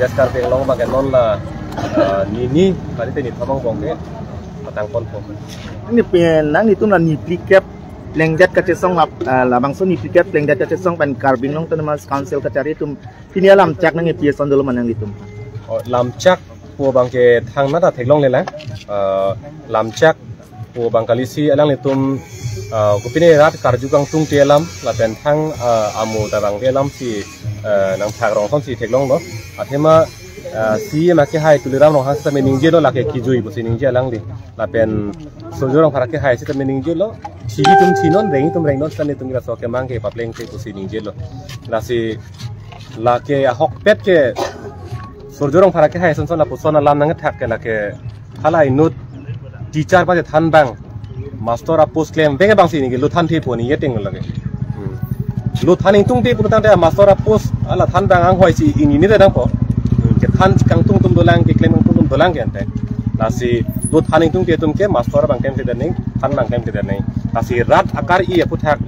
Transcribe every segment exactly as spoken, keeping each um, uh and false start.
West Karbi Anglong abang ke non la, eh, nini, kali te nithom angbong ke patang ponpo. Nangli pen, nanglitum la niphlikep plengdet kachesong lap, eh, labangso niphlikep plengdet kachesong pen Karbi Anglong Autonomous Council kachari atum pini alamchak nangkepi ason dolo ma nanglitum? Oh, lamchak pu abang ke thangnat ta theklongle lang. Eh, lamchak pu abang kali si alanglitum, eh, kopine rat karju kangtungte alam lapen thang, eh, amo ta abang ke alam si, eh, nangthak rong ason si theklonglo. Athema, eh, C E M akehai Tuliram Ronghang sitame ningjelo lake kijui pusi ningje alangli. Lapen Surjya Rongphar akehai sitame ningjelo. Thi atum thinon, reng atum rengnon, sitame itum laso akemang ke paplengte pusi ningjelo. Lasi lake ahokpet ke Surjya Rongphar akehai asonson lapuson alam nangthak ke lake hala inut teacher pate than abang, master apost klem abang abang si ningke lo thanthe pu ningje ting lake. Hmm. Lo than ingtungte pulotangte master apost ala than abang anghoi si ingni te dangpo. Hmm. Kethan kangtung atum dolang, keklem kangtung atum dolang ke ante. Lasi lo than ingtungte atum ke master abang klemkledet nang, than abang klemkledet nang. Lasi rat akar-i aphuthak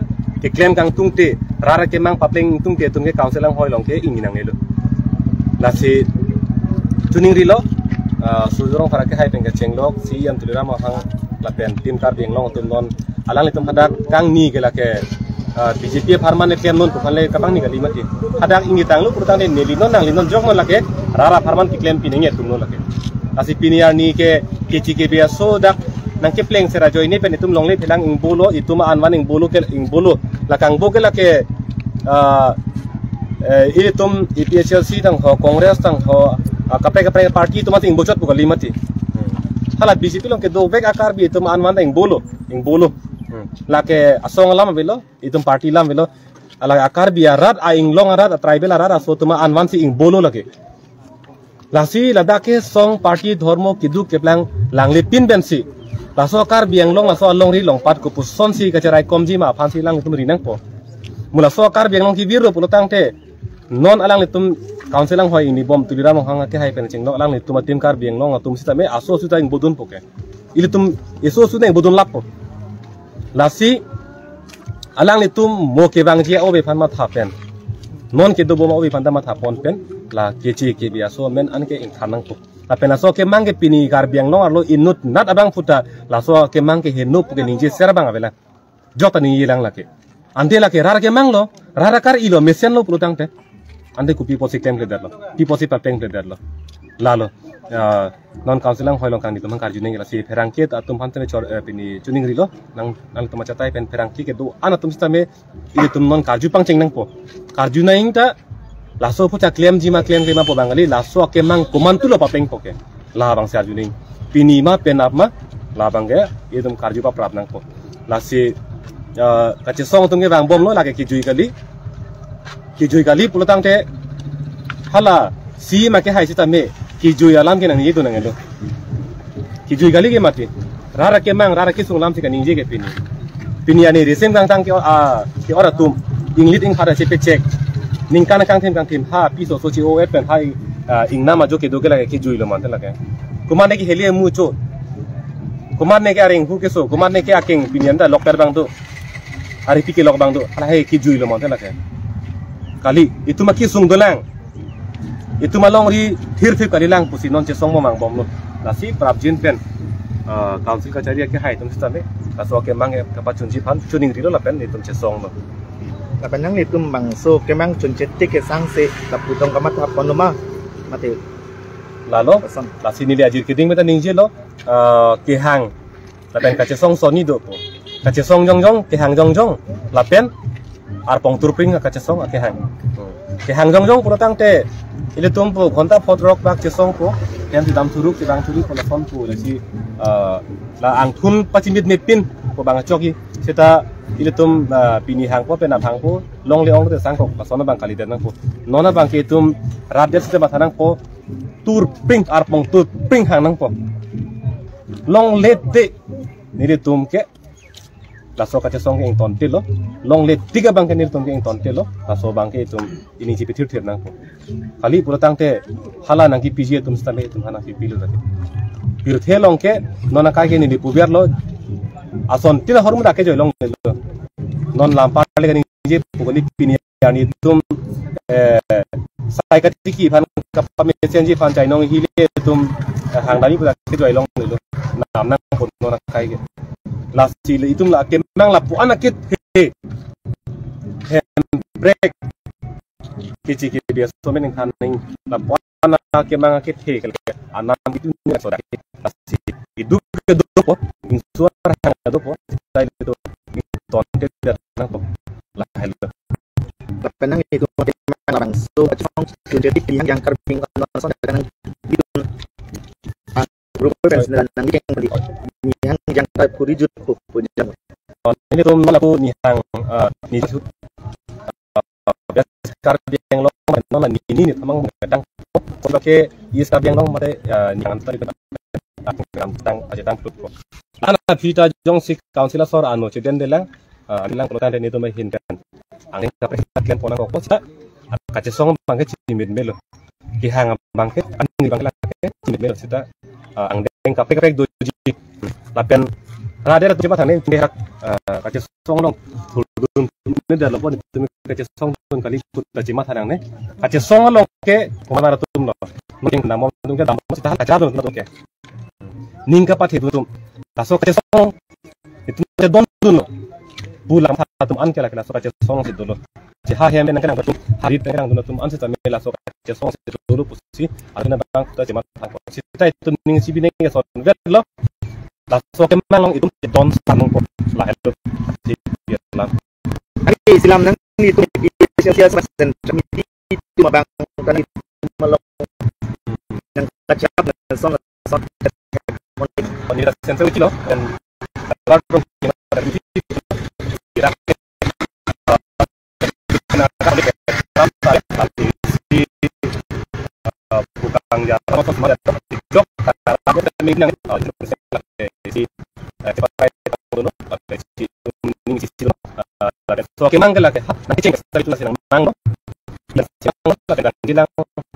keklem kangtungte, rat akemang papleng ingtungte atum ke council anghoi along ke ingni nangnelo. Lasi chuningrilo, ah, Surjya Rongphar akehai pen kachenglok, C E M Tuliram Ronghang lapen Team Karbi Anglong atum non alanglitum hadak kangni ke lake, ah, B J P apharman klem non pu aphan le kapangni kali mati. Hadak ingni tanglo pulotangte neli non nangli non jok non lake rat apharman keklem pi nangji atum lo lake. Lasi pini arni ke K T K B aso dak nangkepleng sera ajoine pen itum longle phelang ingbolo, itum anvan ingbolo ke ingbolo. Lake angbo ke lake, ah, eh, ilitum A P H L C tangho, Congress tangho, ah, kaprek kaprek party atum mati ingbochot pu kali mati. Hmm. Hala B J P along kedovek a-Karbi atum anvan ta ingbolo, ingbolo. Hmm. Lake asong alam avelo, itum party alam avelo. Ala a-Karbi arat, a-Inglong arat, a-tribal arat aso atum anvan si ingbolo lake. Lasi ladak ke song party dhormo keduk keplang langle pin pensi laso Karbi Anglong laso alongri longpat kopuson si kacherai komji ma aphan si alanglitum ri nangpo. Mo laso Karbi Anglong kevir lo pulotangte non alanglitum council anghoi ingnibom Tuliram Ronghang akehai pen chenglok alanglitum a-Team Karbi Anglong atum sitame aso sita ingbodunpo ke. Ilitum aso sita ingbodun lappo. Lasi alanglitum mo kevangji a-ove aphan matha pen, non kedobom a-ove aphan ta mathapon pen, la K T K B aso amen anke ingthan nangpo. Lapen laso akemang ke pini Karbi Anglong arlo inutnat abang puta laso akemang ke heno pu ke ningje ser abang avelang. Jok ta ningje lang lake. Ante lake rat akemang lo, rat akar-i lo, mesen lo pulotangte. Ante kopi apotsi klemkledetlo, pi apotsi paplengkledetlo. Lalo, ah, non council anghoi along kangni atum aphan karju nangji lasi pherangke atum aphan tene chor, eh, pini chuningrilo, nang, nangtum achatai pen pherangke kedo-an atum sitame ilitum non karju pangcheng nangpo. Karju nangji ta laso aphuthak klemji ma klemkle ma pu abang kali, laso akemang komantulo paplengpo ke. Labang si arju nangji. Pini ma penap ma, labang ke itum karju paprap nangpo. Lasi, eh, kachesong atum ke vangbomlo lake kijui kali. Kijui kali pulotangte hala C E M akehai sitame kijui alam ke nangji tu nanglo. Kijui kali ke mati. Rat akemang, rat akesung alam si kaningje ke pini. Pini ani resim kangtang ke, ah, ke ora atum inglit ingkhat si pechek. Ningkan kangthim kangthim ha piso so chi o et pen ha, ah, ingnam ajo kedo ke lake kijuilo mante lake. Komatne ke heli mucho. Komatne ke areng hu keso, komatne ke akeng pini anta lok per abang do. Ari pi kelok abang do. Hala he kijuilo mante lake. Kali, itum akesung dolang. Itum alongri thirthip kalilang pusi non chesong mo mangbomlo. Lasi prapjin pen, ah, council kachari akehai atum sitame laso akemang ke kapachunji aphan chuningrilo lapen itum chesonglo. Lapen nanglitum bangso kemang chunche tik ke sangse lapu tong kamathaponlo ma, mati. Lalo, lason. Lasi neli ajir keding meta ningjelo, ah, kehang lapen kachesong sonni dopo. Kachesong jongjong, kehang jongjong, lapen arpong turpring kachesong akehang. Kehang jongjong pulotangte ilitum pu ghonta phot rok bak chesongpo, hem si dam thuruk, si dam thuruk pu lason pu lasi, ah, la angthun pachimit mepin pu abang chokji. Seta ilitum, ah, pini hangpo penap hangpo, longle ong te sangkok lason abang kalidet nangpo. Non abang ke itum rat det seta matha nangpo, turpring, arpong turpring hang nangpo. Longle te nelitum ke laso kachesong ke ingtontelo. Longle tik abang ke nelitum ke ingtontelo. Laso abang ke itum ini chipithirthir nangpo. Kali pulotangte hala nangkepiji atum sitame itum ha nangkepilo lake. Pirthe along ke non akai ke neli puberlo. Asontin ahormu dak ke joilonglelo. Non lam parle kaningje pu kali pini arni itum, eh, Sai katiki aphan, kapamesen ji aphan chainong hile itum, eh, hang dami pula ke joilong nilo. Nam nang pon non akai ke. Lasi le itum la kemang lapu-an akethe. Handbrake. Kichi ke biasa so mening thaning lapu-an akemang akethe kali. Anam itum ni so dak. Lasi iduk ke dopo. Insur hang dopo. Sai le itum ton ke dia nangpo. Lahelo. Lapen nang itum labangso achong tunjeri Nihang Jangkar Bing Convention nang itum grup friends nang nang keng di Nihang Jangkar puri jut pu pu jam. Oh, nelitum lapu Nihang, eh, ni jut, eh, West Karbi Anglong, non la nini ni thamang kedang. Ko ke East Karbi Anglong mate, eh, Nihang antar itu. Tang, tang, aja tang, tut ko. Ana pita jongsi council asor ano chedende lang. Ah, alang pulutan teni itum ahin pen angdeng kaprek klem pon nangkok seta, ah, kachesong abang ke chimit melo. Kehang abang ke, aning abang ke lake chimit melo seta, ah, angdeng kaprek kaprek doji. Lapen radera tu cepat hane, hak, ah, kachesong along thurdun ne dalo pon itum kachesong dun kali put ta chimat hanang ne. Kachesong along ke komanar atum lo. Mungkin namo atum ke dam seta kachadun atum ke. Ning kapathe dun atum. Laso kachesong itum te don dunlo. Pu lam tha atum an ke lake laso kachesong si dolo. Cheha hem nang kenang atum, harit nang kenang dun atum an seta me laso kachesong si dolo pusi. Atum abang ta chimat thang ko. Seta itum ning si bineng ke son vet lo. Laso kemang along itum te don sanung ko. Lahelo. Si biar lam. Ani silam nang itum di sosial sentral itum abang kan itum along nang kachap nang son son. Oni sensor kilo dan baru bukan ya, apa semua ada jok, karena aku kan minang, eh, si, eh, cepat kayak dulu, eh, si, ini si, eh, so, kemang ke lake, ha, nanti ceng, saya itu masih nang, nang, no? Ya, siang, lake, dan bilang,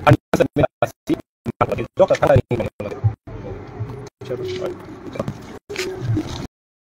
anda sembilan pasti, maka jok, karena ini, Sure.